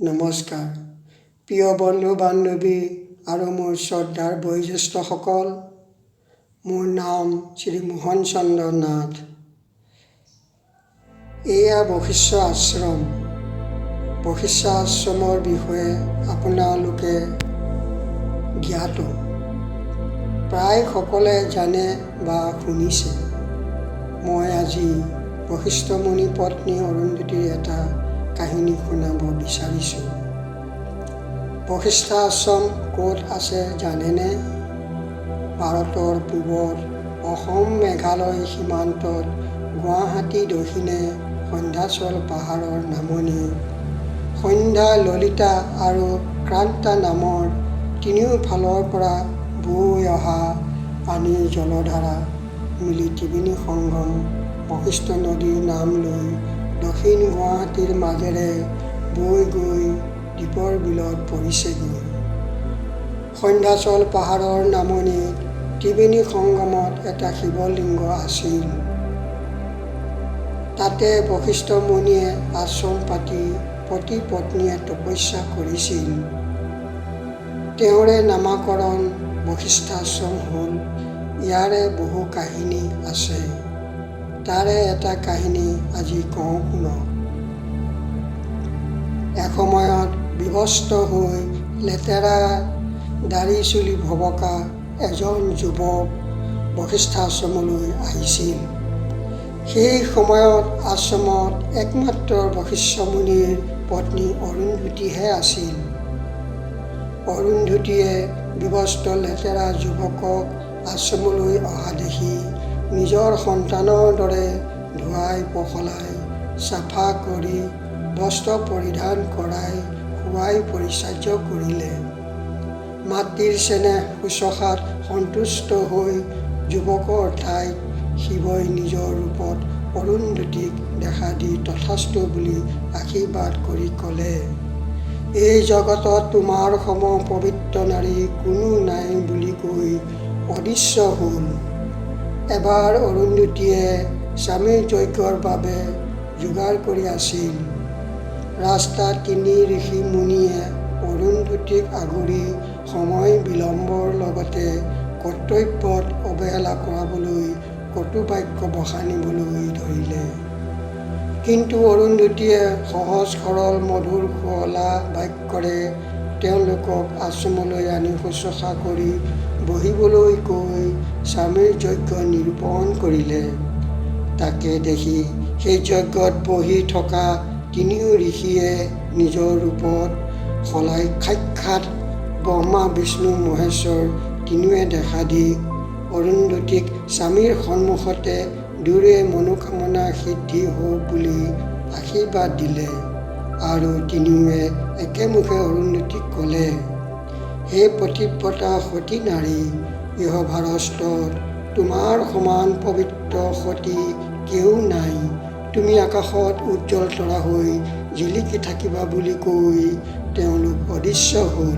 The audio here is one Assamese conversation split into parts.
নমস্কাৰ প্ৰিয় বন্ধু বান্ধৱী আৰু মোৰ শ্ৰদ্ধাৰ বয়োজ্যেষ্ঠসকল। মোৰ নাম শ্ৰী মোহন চন্দ্ৰ নাথ। এয়া বশিষ্ঠ আশ্ৰম। বশিষ্ঠ আশ্ৰমৰ বিষয়ে আপোনালোকে জ্ঞাত, প্ৰায় সকলে জানে বা শুনিছে। মই আজি বশিষ্ঠ মুনি পত্নী অৰুন্ধতীৰ এটা কাহিনী শুনাব বিচাৰিছোঁ। বশিষ্ঠ আশ্ৰম ক'ত আছে জানেনে? ভাৰতৰ পূবত অসম মেঘালয় সীমান্তত, গুৱাহাটী দক্ষিণে, সন্ধ্যাচল পাহাৰৰ নামনিত, সন্ধ্যা, ললিতা আৰু ক্ৰান্তা নামৰ তিনিওফালৰ পৰা বৈ অহা পানীৰ জলধাৰা মিলি ত্ৰিবেণী সংগম বশিষ্ঠ নদীৰ নাম লৈ দক্ষিণ গুৱাহাটীৰ মাজেৰে বৈ গৈ দীপৰ বিলত পৰিছেগৈ। সন্ধ্যাচল পাহাৰৰ নামনিত ত্ৰিবেণী সংগমত এটা শিৱলিংগ আছিল। তাতে বশিষ্ঠ মুনিয়ে আশ্ৰম পাতি পতি পত্নীয়ে তপস্যা কৰিছিল। তেওঁৰে নামাকৰণ বশিষ্ঠাশ্ৰম হ'ল। ইয়াৰে বহু কাহিনী আছে। তাৰে এটা কাহিনী আজি কওঁ, শুনক। এসময়ত বিবস্ত্ৰ হৈ লেতেৰা দাড়ি চুলি ভবকা এজন যুৱক বশিষ্ঠাশ্ৰমলৈ আহিছিল। সেই সময়ত আশ্ৰমত একমাত্ৰ বশিষ্ঠ মুনিৰ পত্নী অৰুন্ধতীহে আছিল। অৰুন্ধতীয়ে বিবস্ত্ৰ লেতেৰা যুৱকক আশ্ৰমলৈ অহা দেখি নিজৰ সন্তানৰ দৰে ধুৱাই পখলাই চাফা কৰি, বস্ত্ৰ পৰিধান কৰাই খুৱাই পৰিচৰ্যা কৰিলে। মাতৃৰ চেনেহ শুশ্ৰূষাত সন্তুষ্ট হৈ যুৱকৰ ঠাইত শিৱই নিজৰ ৰূপত অৰুন্ধতীক দেখা দি তথাস্তু বুলি আশীৰ্বাদ কৰি ক'লে, "এই জগতত তোমাৰ সম পবিত্ৰ নাৰী কোনো নাই" বুলি কৈ অদৃশ্য হ'ল। এবাৰ অৰুন্ধতীয়ে স্বামীৰ যজ্ঞৰ বাবে যোগাৰ কৰি আছিল। ৰাস্তাত তিনি ঋষি মুনিয়ে অৰুন্ধতীক আগুৰি সময় বিলম্বৰ লগতে কৰ্তব্যত অৱহেলা কৰাবলৈ কটুবাক্য বখানিবলৈ ধৰিলে। কিন্তু অৰুন্ধতীয়ে সহজ সৰল মধুৰ শুৱলা বাক্যৰে তেওঁলোকক আশ্ৰমলৈ আনি শুশ্ৰূষা কৰি বহিবলৈ কৈ স্বামীৰ যজ্ঞ নিৰূপণ কৰিলে। তাকে দেখি সেই যজ্ঞত বহি থকা তিনিও ঋষিয়ে নিজৰ ৰূপত সলাই সাক্ষাৎ ব্ৰহ্মা, বিষ্ণু, মহেশ্বৰ তিনিওৱে দেখা দি অৰুন্ধতীক স্বামীৰ সন্মুখতে দুয়োৰে মনোকামনা সিদ্ধি হওক বুলি আশীৰ্বাদ দিলে আৰু তিনিওৱে একেমুখে অৰুন্ধতীক ক'লে, "হে পতিব্ৰতা সতী নাৰী, ইহ ভাৰতত তোমাৰ সমান পবিত্ৰ সতী কেও নাই। তুমি আকাশত উজ্জ্বল তৰা হৈ জিলিকি থাকিবা" বুলি কৈ তেওঁলোক অদৃশ্য হ'ল।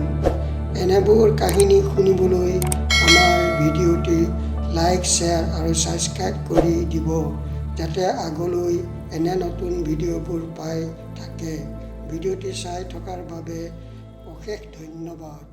এনেবোৰ কাহিনী শুনিবলৈ আমাৰ ভিডিঅ'টি লাইক, শ্বেয়াৰ আৰু ছাবস্ক্ৰাইব কৰি দিব, যাতে আগলৈ এনে নতুন ভিডিঅ'বোৰ পাই থাকে। ভিডিঅ'টি চাই থকাৰ বাবে অশেষ ধন্যবাদ।